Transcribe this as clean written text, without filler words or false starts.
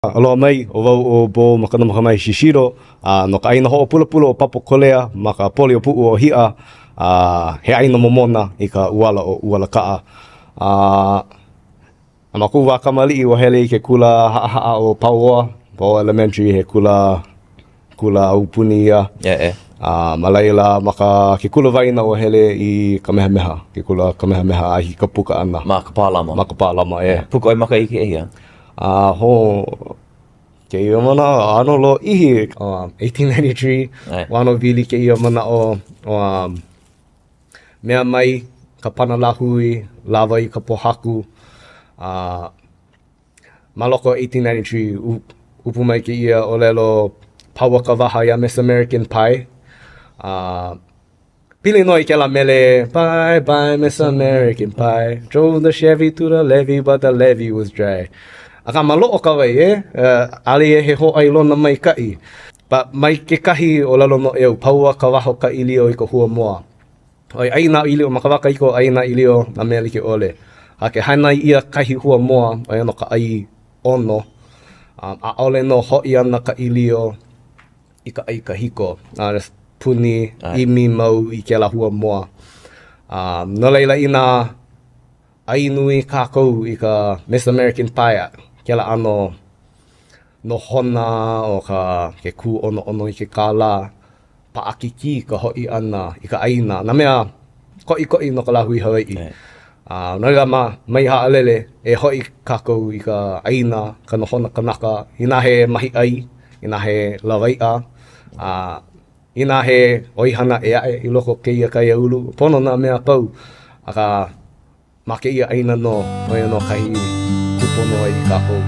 Aloha mai, ʻo wau ʻo Beau Makana Makamae Shishido, a no ka ʻāina hoʻopulapula o Papakolea ma ka poli o Puʻu ʻŌhiʻa, a he ʻāina momona i ka ʻuala o ʻUalakaʻa. A ma koʻu wā kamaliʻi, ua hele i ke kula haʻahaʻa o Pauoa, Pauoa Elementary, he kula kula aupuni ia. ʻEʻe. A ma laila, ma ka ke kula waena ua hele i Kamehameha, ke kula Kamehameha a hiki ka puka ʻana. Ma Kapālama. Ma Kapālama, ʻe. Puka ʻoe ma ka makahiki ʻehia? A ho, kēia manawa, ʻano lōʻihi, um, 1893, ua ʻano wili kēia manaʻo, um, mea mai ka panalāhui, lawa i ka pōhaku, a ma loko o 1893, ʻupu mai kēia ʻōlelo pau ka waha iā Miss American Pie, a Pili nō i kēlā mele Bye bye Miss American Pie Drove the Chevy to the levee but the levee was dry Akā maloʻo ka wai, e? ʻAʻole ia he hōʻailona maikaʻi. But mai kekahi ʻōlelo noʻeau, pau ka waha o ka ʻīlio i ka hua moa. ʻOiai ʻai nā ʻīlio ma ka wā kahiko, ʻai nā ʻīlio nā mea like ʻole. A ke hānai ʻia kahi hua moa, ʻo ia nō ka ʻai ʻono, ʻaʻole nō hoʻi ana ka ʻīlio i ka ʻai kahiko, a puni ʻimi mau i kēlā hua moa. A no laila, inā ʻai nui kākou i ka Miss American Pie, kēlā ʻano nohona o ka ke kūʻonoʻono i ke kālā, paʻakikī ka hoʻi ʻana i ka ʻāina, nā mea koʻikoʻi no ka lāhui Hawaiʻi. A no laila, ma, mai haʻalele, e hoʻi kākou i ka ʻāina, ka nohona kanaka, inā he mahiʻai, inā he lawaiʻa, a inā he ʻoihana ʻē aʻe i loko o kēia kaiāulu, pono nā mea a pau, akā, ma kēia ʻāina nō, ʻo ia nō kahi kūpono ai i kākou.